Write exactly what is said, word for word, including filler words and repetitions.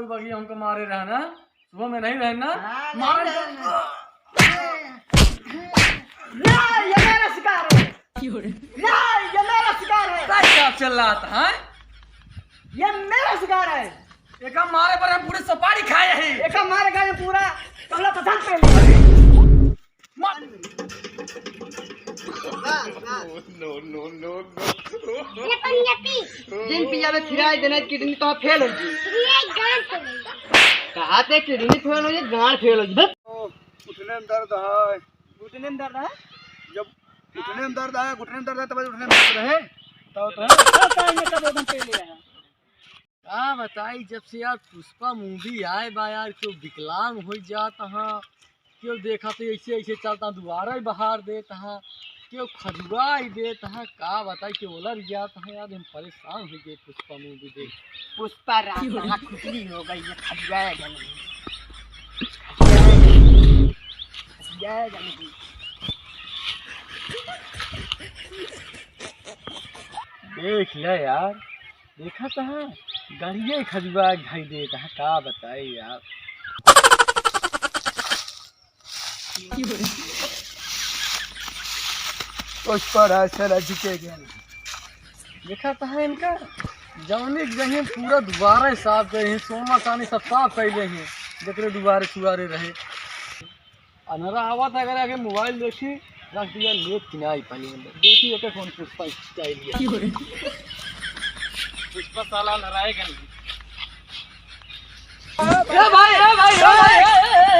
बगिया हमको मारे रहा ना, सुबह में नहीं रहे ना। हाँ, नहीं मार रहे ना। नहीं, ये मेरा शिकार है। नहीं, ये मेरा शिकार है। क्या, क्या चिल्लाता है? ये मेरा शिकार है। एका मारे पर हम पूरे सुपारी खाए हैं। एका मारे का ये पूरा कमला पसंद कर लिया। मार। बस, बस। No, no, no, no। ये पनियती। जिन पिया में फिराए देना, किडनी तो फेल हो गई। ये गांड फेल हो गई। कहा थे किडनी फेल हो गई, गांड फेल हो गई। बस। ओ, घुटने में दर्द है। घुटने में दर्द है? जब घुटने में दर्द है, घुटने में दर्द है, तब घुटने में दर्द रहे। तो, तो है। तो, तो इन्हें कब एकदम पहले है। का बताई, जब से यार पुष्पा मूवी आए बा यार, केहू विकलांग होइ जात हाँ, केहू देखा तो ऐसे ऐसे चलता दुआरा ही बहार देत हाँ, केहू खजुआई देत हाँ, का बताई, केहू ओलर जात हाँ यार, हम परेशान होइ गए पुष्पा मूवी देख। पुष्पा राज कहाँ खुजली हो गई, ये खजुआए गए नहीं। खजुआए गए नहीं। खजुआए गए नहीं। देख ले यार, देखा तो है, गाड़िया ही खजुआ के धई देत है, का बताई यार। पुष्पा राज साला जीते गया। देखा तो है इनका, जौनी के जहीं पूरा दुबारा हिसाब करे हैं, सोना चांदी सब साफ कर ले हैं, जकरे दुबारे सुआरे रहे। अनरा आवत है, अगर आगे मोबाइल देखी, रख दिया, लेट किनाई पानी अंदर। देखी, एक फोन पुष्पा स्टाइल लिया। पुष्पा साला अनराए गन। ए भाई, ए भाई, ए भाई, ए, ए, ए,